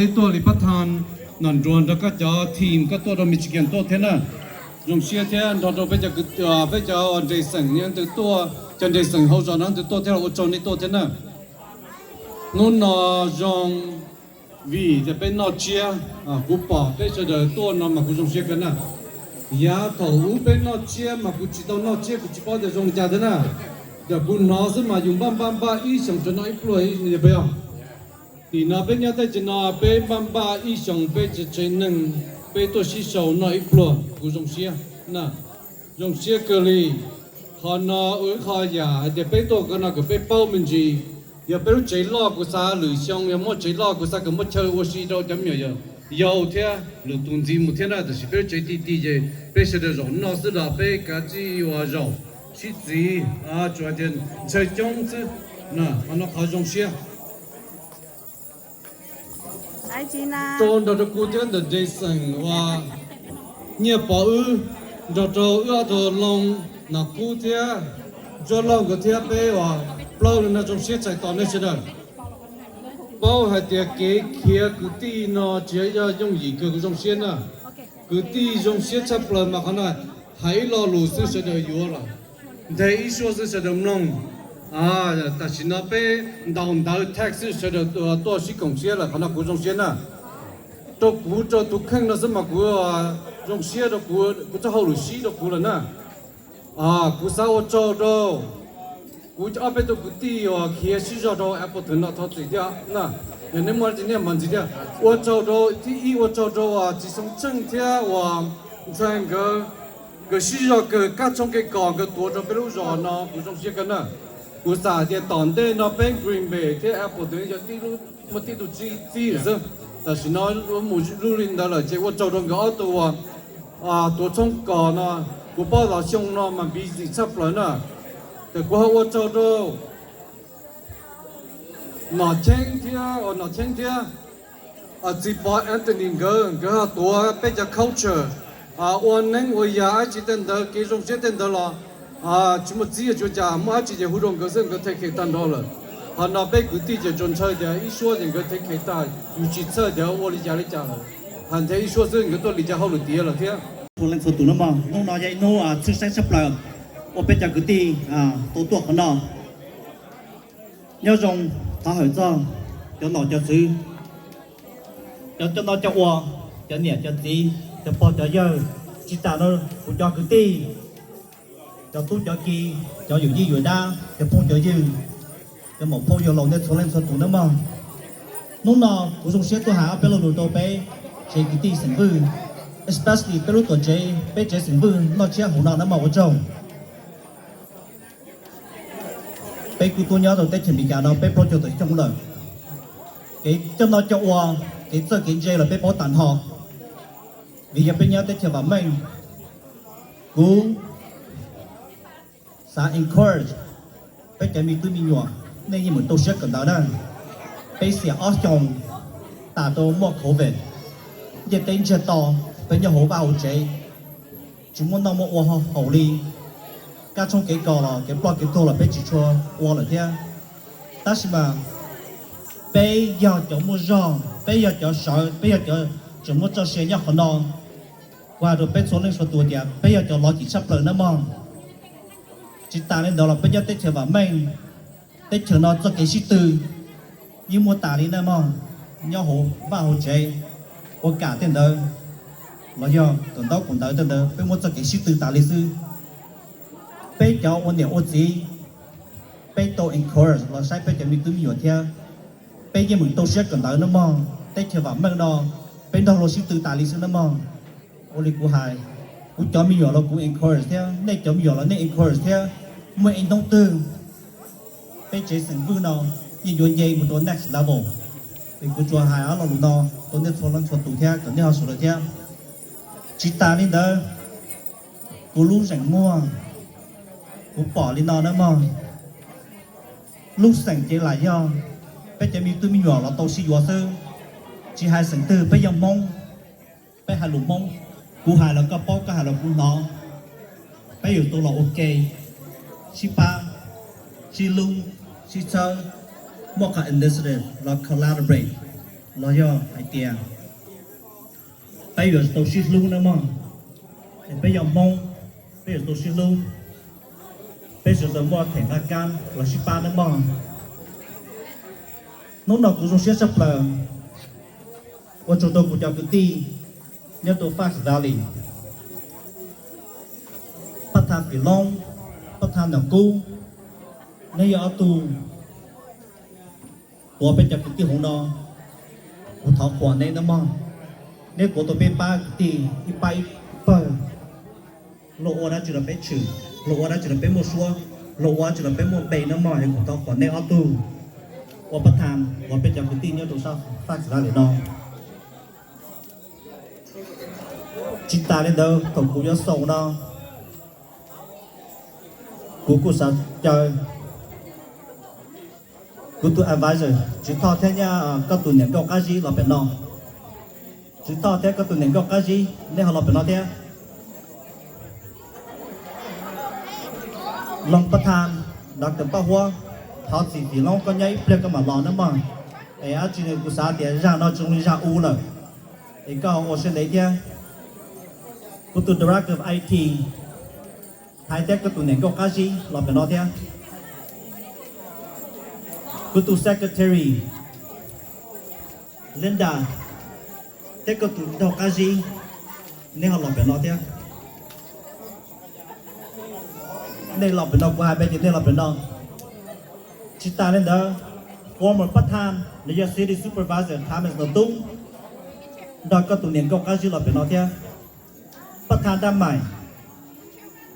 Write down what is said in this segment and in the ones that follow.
Peb tuaj li pab thas, nom nruag nrog koj cov team koj tuaj rau Michigan tuaj thiab na. Zoo siab thiab nrog rau peb cov, peb cov nres xeem ntawd tuaj, cov nres xeem hauv zos no ntawd tuaj thiab los ua tsaug nej tuaj thiab na. Hnub no zoo vim tias peb noj tsiab, kuv pom peb sawv daws tuaj no mas kuv zoo siab kawg na. Yav thaum ub peb noj tsiab mas kuv tsis tau noj tsiab kuv tsis paub tias zoo li cas thiab na. Yog kuv hnov xwb mas yus npaj npaj npaj ib xyoos tsuas noj ib pluag peb os. Nim no peb nyob tej tsev no peb npaj npaj ib xyoos peb tsev neeg, peb tuaj sib sau noj ib pluag kuv zoo siab na. Zoo siab kawg li. Qhov no ua ib qho yam hais tias peb tuaj ko no kom peb paub me ntsis. Yog peb lub tsev loj kuv xav lwm xyoo yog muaj tsev loj kuv xav kom muaj chaw ua si rau cov me nyuam yau thiab lwm tus ntxiv mus thiab na, tab sis peb lub tsev ti ti ces peb sawv daws zaum noj xwb los peb kav tsij ua zaum sib txiv, tsuas hais tias ntshaw coob xwb. Qhov no qhov zoo siab. Rau nrog rau kuv thiab ntawm Jason uas nyiaj pom wb, nrog rau wb ob tug Looj, Nom Kub thiab Ntsuab Lauj nkawd thiab peb uas plaub leeg no zoo siab txhais tos nej sawv daws. Paub hais tias kev khiav kwv tij no tsis yog yooj yim kawg, kuv zoo siab na. Kwv tij zoo siab tshaj plaws mas qhov no hais ib lo lus xwb sawv daws yuav lawm, nthe ib suab xwb sawv daws mloog. Tam sim no peb ntaus ntawv text xwb sawv daws tuaj sib koom siab lawm, qhov no kuv zoo siab na. Rau kuv rau tus kheej no xwb mas kuv zoo siab rau kuv, kuv txoj hauj lwm sib rau kuv lawm na. Kuv xav ua tsaug rau kuv ob peb tug kwv tij uas khiav sib zog rau Appleton no thov txim thiab na. Yog nej muaj dab tsi nej mam ntxiv thiab. Ua tsaug rau thib ib, ua tsaug rau Txiv Xyooj Tsheej thiab uas Ntxhais nkawd, nkawd sib zog kawg kaj tshoob kev kos nkawd tuav rau peb lub zos no kuv zoo siab kawg na. Kuv xav hais tias tom ntej no peb Green Bay thiab Appleton yog tib lub, muaj tib tug txib xwb. Tam sim no mus lub li ntawd lawm ces ua tsaug rau nkawd ob tug uas tuav tshoob kos no. Kuv paub los xyoo no mas busy tshaj plaws na. Ces kuv ho ua tsaug rau Nom Cheeb thiab, Nom Cheeb thiab Txiv Pov Anthony nkawd, nkawd ho tuav peb cov culture, ua neeb ua yaig dab tsi tej ntawd, kev zoo siab tej ntawd los tsis muaj txib yuav tsum cas, muaj dab tsi ces hu rau nkawd xwb, nkawd thev khev tag nrho lawm. Qhov no peb kwv tij ces tsuas ntshaw tias ib suab ces nkawd thev khev tag, yus tsis txhawj tias ua li cas li cas lawm. Hais nthe ib suab xwb nkawd tuaj li cas hauj lwm tiav lawm thiab. Txhua leej txhua tus na mog, hnub no yog ib hnub tshwj xeeb tshaj plaws uas peb cov kwv tij tau tuaj qhov no. Nyob zoo, thov hawm txog cov nom cov tswv, cov coj noj coj ua, cov niam cov txiv, cov pog cov yawg, tsis tas no kuv cov kwv tij, cov tub cov ki, cov yawm yij yawm dab, cov phooj cov ywg, cov muam phauj yawg laus nej txhua leej txhua tus nawb mog. Hnub no kuv zoo siab tuaj hais ob peb lo lus rau peb tsev kwv tij xeem Vwj, especially peb lub tuam tsev, peb tsev xeem Vwj noj tsiab hauv no nawb mog, ua tsaug. Peb kuj tuaj nyob rau teb chaws Amelikas no peb plaub caug tawm xyoo lawm. Kev coj noj coj ua, kev txawj kev ntse los peb paub tag nrho. Vim yog peb nyob teb chaws vam meej, kuv xav encourage peb cov me tub me nyuam, nej yeej meem rau siab kawm ntawv na. Peb xiam ob xyoos tas rau muaj covid, ntiaj teb ntsiag to, peb nyob hauv vaj hauv tsev, tsis muaj noj muaj ua haum li. Kab tshoob kev kos los kev ploj kev tuag los peb tsis tshua ua lawm thiab. Tab sis mas peb yog cov muaj zog, peb yog cov sawv, peb yog cov tseem muaj txoj sia nyob qhov no. Kuv hais rau peb txhua leej txhua tus tias peb yog cov lov cim tshaj plaws nawb mog. Tsis tas li ntawd los peb nyob teb chaws vam meej, teb chaws no txoj kev sib tw yeej muaj tas li nawb mog, nyob hauv vaj hauv tsev, ua kam tej ntawd los yog kawm ntaub kawm ntawv tej ntawd peb muaj txoj kev sib tw tas li xwb. Peb cov ua niam ua txiv, peb tau encourage los saib peb cov me tub me nyuam thiab. Peb yeej meem rau siab kawm ntawv nawb mog, teb chaws vam meej no peb nrog luag sib tw tas li xwb nawb mog. Ua li kuv hais, kuv cov me nyuam los kuv encourage thiab, nej cov me nyuam los nej encourage thiab. Muaj ib hnub twg peb tsev xeem Vwj no yeej yuav nce mus rau next level. Es kuv tsuas hais ob lo lus no rau nej txhua leej txhua tus thiab kom nej ho sawv daws thiab. Tsis tas li ntawd, kuv lub zeem muag, kuv pom li no nawb mog, lub xeem ces lam yog peb cov me tub me nyuam los tau sib yuav xwb. Tsis hais xeem twg peb yog Hmoob, peb hais lus Hmoob, kuv hais los koj paub, koj hais los kuv hnov. Peb yuav tau los ua ke, sib pab, sib hlub, sib txhawb, muaj qhov initiative los collaborate. Los yog hais tias peb yuav tau sib hlub nawb mog. Peb yog Hmoob, peb yuav tau sib hlub, peb sawv daws muaj them nqaj kab los sib pab nawb mog. Hnub no kuv zoo siab tshaj plaws ua tsaug rau kuv cov kwv tij nyob rau Fox Valley, Pab Tha Fim Loob, Pab Tha Nom Kub, neb yog ob tug tuav peb cov kwv tij hauv no. Kuv thov qhuas neb nawb mog, neb tuav tau peb pab kwv tij ib pab ib pawg, luag ua dab tsi los peb tshwm, luag ua dab tsi los peb muaj suab, luag ua dab tsi los peb muaj npe nawb mog. Es kuv thov qhuas neb ob tug ua Pab Tha, ua peb cov kwv tij nyob rau sab Fox Valley no. Tsis tas li ntawd thaum kuv yuav xaus no, kuv kuj xav caw kuv tus advisor Tswv Thoj thiab koj tus niam nkauj qab zib los pem no. Tswv Thoj thiab koj tus niam nkauj qab zib, nej ho los pem no thiab. Loos Pab Tha, Doctor Paj Huab, thov txim Fim Loob koj nyob ib pliag koj mam los nawb mog. Es dab tsi kuv xav tias zaj no tsis zoo li zaj u lawm, es koj ua siab ntev thiab. Kuv tus Director of I T, Thaiv thiab koj tus niam nkauj qab zib los pem no thiab. Kuv tus Secretary, Linda, thiab koj tus nraug qab zib, neb ho los pem no thiab. Nej los pem no, kuv hais peb ces nej los pem no. Tsis tas li ntawd, former Pab Tha los yog City Supervisor Thomas Nom Tub nrog koj tus niam nkauj qab zib los pem no thiab. Pab Tha Dab Maim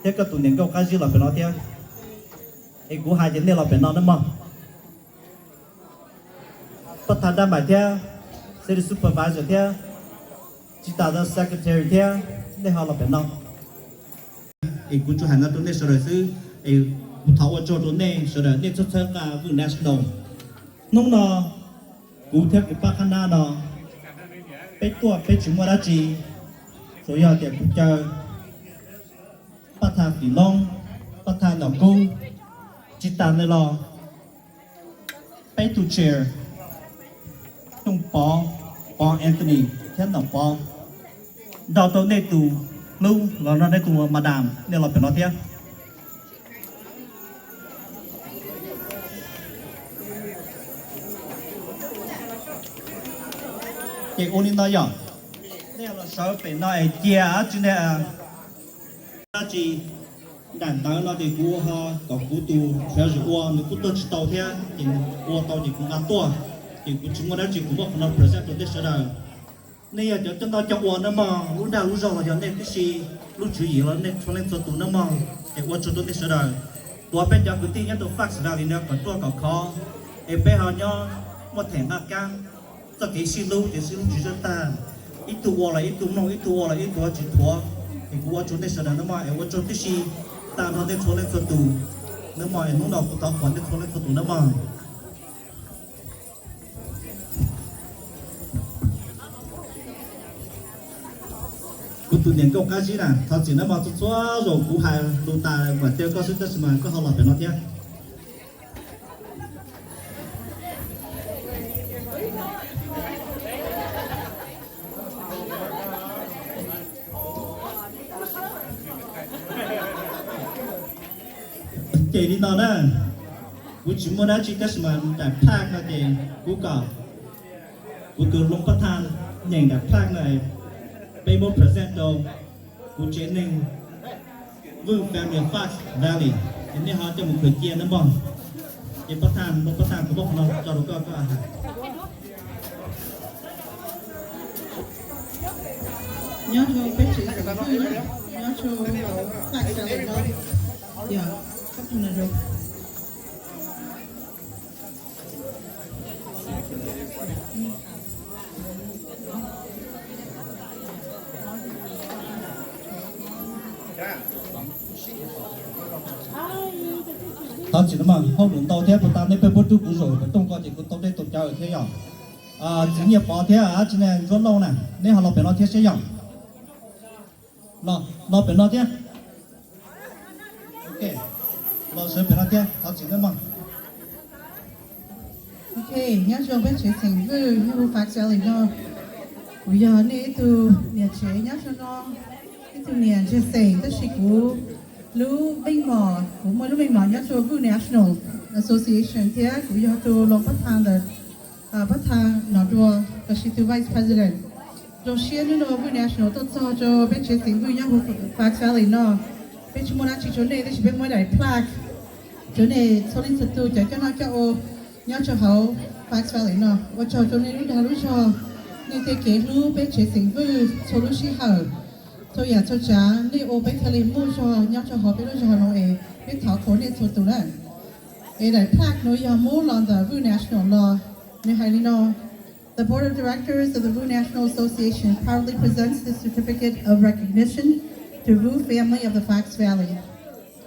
thiab koj tus niam nkauj qab zib los pem no thiab. Es kuv hais ces nej los pem no nawb mog. Pab Tha Dab Maim thiab City Supervisor thiab, tsis tas Secretary thiab, nej ho los pem no. Es kuv tsuas hais no rau nej sawv daws xwb, es kuv thov ua tsaug rau nej sawv daws, nej txhawb txhawb nqa Vwj National. Hnub no kuv thiab kuv pab qhab nab no, peb tuaj peb tsis muaj dab tsi, tsuas yog tias kuv caw Pab Tha Fim Loob, Pab Tha Nom Kub, tsis tas li los peb tus chair, Tooj Pov, Pov Anthony thiab Nom Pov, nrog rau nej tus hlub los nrog nej tus madam, nej los pem no thiab. Ces ua li no yog, nej los sawv pem no es cia dab tsi ne, dab tsi nram ntawd no ces kuv ho kom kuv tus sawv zus ua, nws kuj tuaj tsis tau thiab, ces nws ua tau ces kuv nqa tuaj, ces kuv tsis muaj dab tsi kuv muab qhov no present rau nej sawv daws. Nej yog cov coj noj coj ua nawb mog, lub dag lub zog los yog nej tib si, lub tswv yim los nej txhua leej txhua tus nawb mog. Es ua tsaug rau nej sawv daws, tuav peb cov kwv tij nyob rau Fox Valley no kom ruaj kom khov, es peb ho nyob muaj them nqaj kab, txoj kev sib hlub ces sib hlub tsis zaj tag, ib tug ua los ib tug mloog, ib tug ua los ib tug tsis thuav. Es kuv ua tsaug nej sawv daws nawb mog, es ua tsaug tib si tag nrho nej txhua leej txhua tus nawb mog, es hnub no kuv thov qhuas nej txhua leej txhua tus nawb mog. Kuv tus niam nkauj qab zib na, thov txim nawb mog, txhua txhua zaus kuv hais lus tas mam caw koj xwb tab sis mas koj ho los pem no thiab. Ces li no na, kuv tsis muaj dab tsi tab sis mas daim plaque no ces kuv kom kuv tus hloov pab thaj nyeem daim plaque no, peb muab present rau kuv tsev neeg Vwj Family Fox Valley, ces nej ho coj mus khaws cia nawb mog. Ces pab thaj, pab thaj, kuv muab qhov no tso rau koj, koj hais. Nyob rau peb tsev xeem Vwj, nyob rau Fox Valley no, yog, pab thaj no rau. Thov txim nawb mog, hauj lwm ntau thiab, puas tas nej pheej pub rub kuv zaum pem rooj ko ces kuv tau dej tau cawv thiab yog. Txiv Nyiaj Pov thiab dab tsi ne, Ntsuab Lauj na, neb ho los pem no thiab seb yog. Los pem no thiab. Los sawv pem no thiab, thov txim nawb mog. Hey, nyob zoo peb tsev xeem Vwj nyob hauv Fox Valley no. Kuv yog nej ib tug niam tsev nyob rau no, ib tug niam ntseeg xeem, tab sis kuv lub meej mom, kuv muaj lub meej mom nyob rau Vwj National Association thiab kuv yog tus loos pab tha ntawm pab tha no dua, lossis tus vice president. Zoo siab hnub no Vwj National tuaj txog rau peb tsev xeem Vwj nyob hauv Fox Valley no. Peb tsis muaj dab tsi rau nej, tab sis peb muaj daim plaque rau nej txhua leej txhua tus cov coj noj coj ua nyob rau hauv Fox Valley no. Ua tsaug rau nej lub dag lub zog, nej tej kev hlub peb tsev xeem Vwj txhua lub sij hawm, txhua yam txhua tsav nej ua peb thiaj li muaj zog nyob rau hauv peb lub zog no es peb thov qhuas nej txhua tus na. Es daim plaque no yog muab los ntawm Vwj National los, nws hais li no: The Board of Directors of the Vu National Association proudly presents this certificate of recognition to Vu family of the Fox Valley.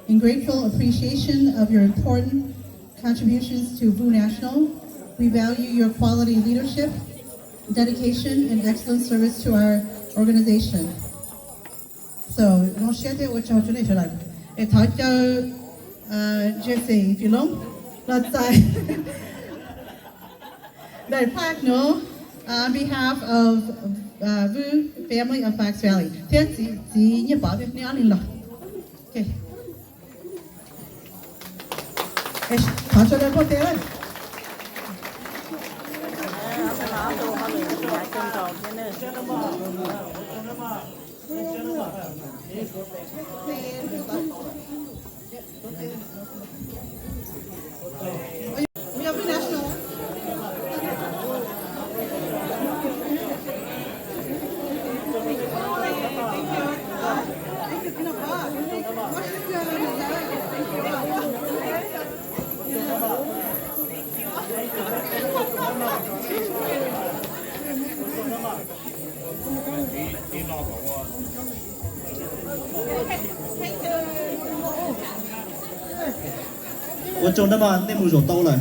In grateful appreciation of your important contributions to Vu National, we value your quality leadership, dedication, and excellent service to our organization. So, zoo siab thiab ua tsaug rau nej sawv daws. Es thov caw Jesse Filong los txais daim plaque no on behalf of Vu family of Fox Valley thiab txiv Nyiaj Pov thiab, nej ob leeg los. Thov sawv daws npuaj tes. Ua tsaug nawb mas, nej mus zaum tau lawm.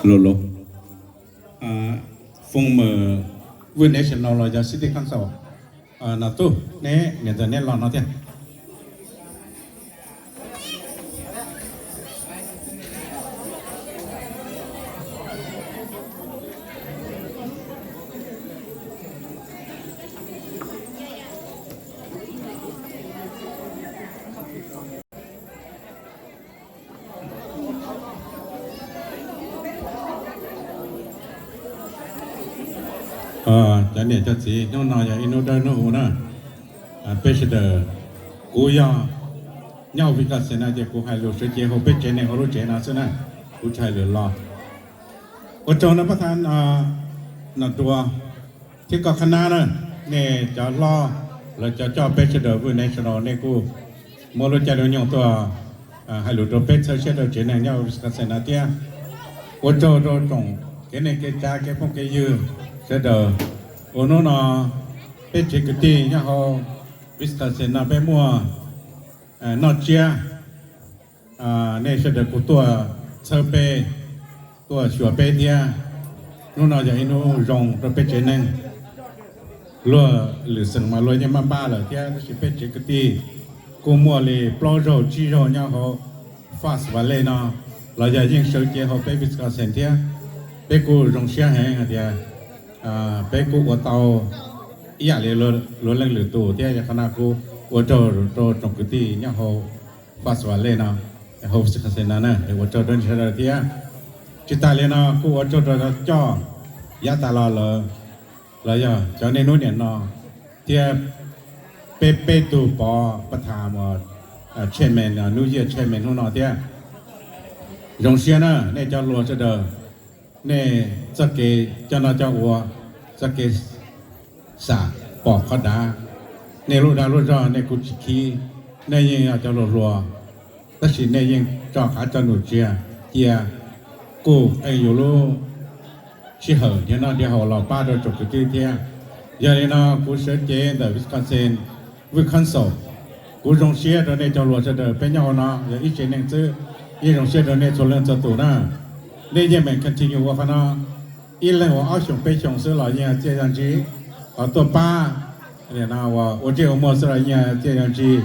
Los los, former Vwj National los yog City Council, no tub, neb niam ntxawm neb los no thiab. Cov niam cov txiv, hnub no yog ib hnub dawb hnub huv na. Peb sawv daws, kuv yog nyob hauv Wisconsin no ces kuv hais lus sawv cev hauv peb tsev neeg hauv lub tsev no xwb na, kuv tsis hais lus los. Ua tsaug no pab tha no dua thiab koj qhab nab na, nej cov hlob los cov coj peb sawv daws Vwj National, nej kuj muab lub caij lub nyoog tuaj hais lus rau peb txhawb siab rau tsev neeg nyob Wisconsin no thiab. Ua tsaug rau tsoom kev neej kev tsav kev phooj kev ywg sawv daws. Ua hnub no peb tsev kwv tij nyob hauv Wisconsin no peb muaj noj tsiab, nej sawv daws kuj tuaj txhawb peb, tuaj xyuas peb thiab. Hnub no yog ib hnub zoo rau peb tsev neeg. Luag lwm xeem mas luag yeej maj npab lawm thiab, tab sis peb tsev kwv tij kuj muaj li plaub zaug tsib zaug nyob hauv Fox Valley no, los yog yeej sawv cev hauv peb Wisconsin thiab. Peb kuj zoo siab heev hais tias peb kuj ua tau ib yam li luag leej lwm tus thiab. Yog qhov no kuj ua tsaug rau tsoom kwv tij nyob hauv Fox Valley no, hauv Wisconsin no na, ua tsaug rau nej sawv daws thiab. Tsis tas li no kuj ua tsaug rau cov coj yav tas los lawm, los yog cov niaj hnub niam no, thiab peb peb tug pov pab tham chairman, New Year chairman hnub no thiab. Zoo siab na nej cov hluas sawv daws, nej txoj kev coj noj coj ua, txoj kev xam pom qhov dav, nej lub dag lub zog nej kuj tsis khib, nej yeej yog cov hluas hluas, tab sis nej yeej tso qav tso num tsiag cia, kuj qee yus lub sij hawm dhia noj dhia haus los pab rau tsoom kwv tij thiab. Yog li no kuv sawv cev ntawm Wisconsin Vwj Council, kuv zoo siab rau nej cov hluas sawv daws, peb nyob hauv no yog ib tsev neeg xwb, yeej zoo siab rau nej txhua leej txhua tus na. Nej yeej meem continue ua qhov no, ib leeg ua ob xyoos peb xyoos xwb los yeej txiaj yog ntsig, ho tuaj pab ua ntsej ua muag xwb los yeej txiaj yog ntsig.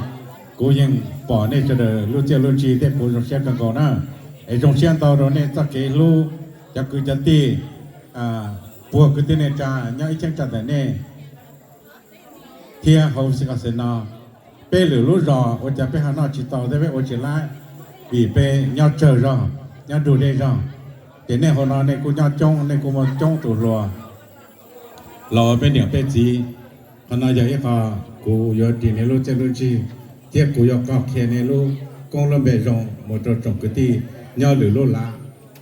Kuv yeej pom nej sawv daws lub txiaj lub ntsig thiab kuv zoo siab kawg nkaus na. Es zoo siab ntau rau nej txoj kev hlub cov kwv cov tij, puag kwv tij neej tsa nyob ib cheeb tsam ntawm nej thiab hauv Wisconsin no. Peb lwm lub zos ua cas peb ho noj tsis tau thiab peb ua tsis laib, vim peb nyob tsawg zog, nyob nrug deb zog. Ces nej hauv no nej kuj nyob coob, nej kuj muaj coob tus hluas los ua peb niam peb txiv. Qhov no yog ib qho kuv yuav ris nej lub txiaj lub ntsig, thiab kuv yuav qhia nej lub koob lub npe zoo mus rau tsoom kwv tij nyob lwm lub lav,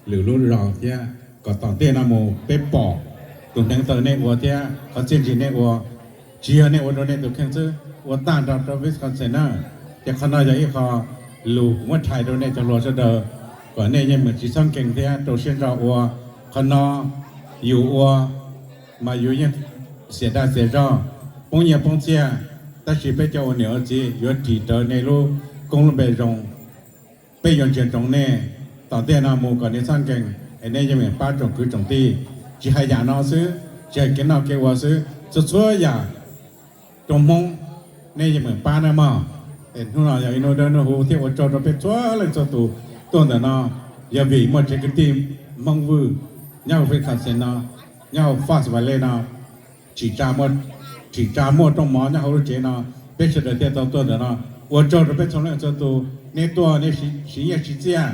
lwm lub zos thiab kom tom ntej no mus peb pom tus hneev taw nej ua thiab qhov txiaj ntsig nej ua, tsis yog nej ua rau nej tus kheej xwb, ua tag nrho rau Wisconsin na. Ces qhov no yog ib qho lus kuv muab rhais rau nej cov hluas sawv daws, kom nej yeej meem tsis txhob nkees thiab rau siab ntso ua. Qhov no yus ua mas yus yeej xiam dag xiam zog, poob nyiaj poob txiaj, tab sis peb cov ua niam ua txiv yuav ris rawv nej lub koob lub npe zoo. Peb yuav ntsia ntsoov nej tom ntej no mus kom nej txhob nkees, es nej yeej meem pab tsoom kwv tsoom tij, tsis hais yam no xwb, tsis hais kev noj kev ua xwb, txhua txhua yam rau Hmoob nej yeej meem pab nawb mog. Hnub no yog ib hnub dawb hnub huv thiab ua tsaug rau peb txhua leej txhua tus tuaj ntawm no, yog vim muaj tsev kwv tij Hmoob Vwj nyob hauv Wisconsin no, nyob hauv Fox Valley no, tsim tsa muaj rooj mov nyob hauv lub tsev no, peb sawv daws thiaj tau tuaj ntawm no. Ua tsaug rau peb txhua leej txhua tus, nej tuaj nej siv nyiaj siv txiaj,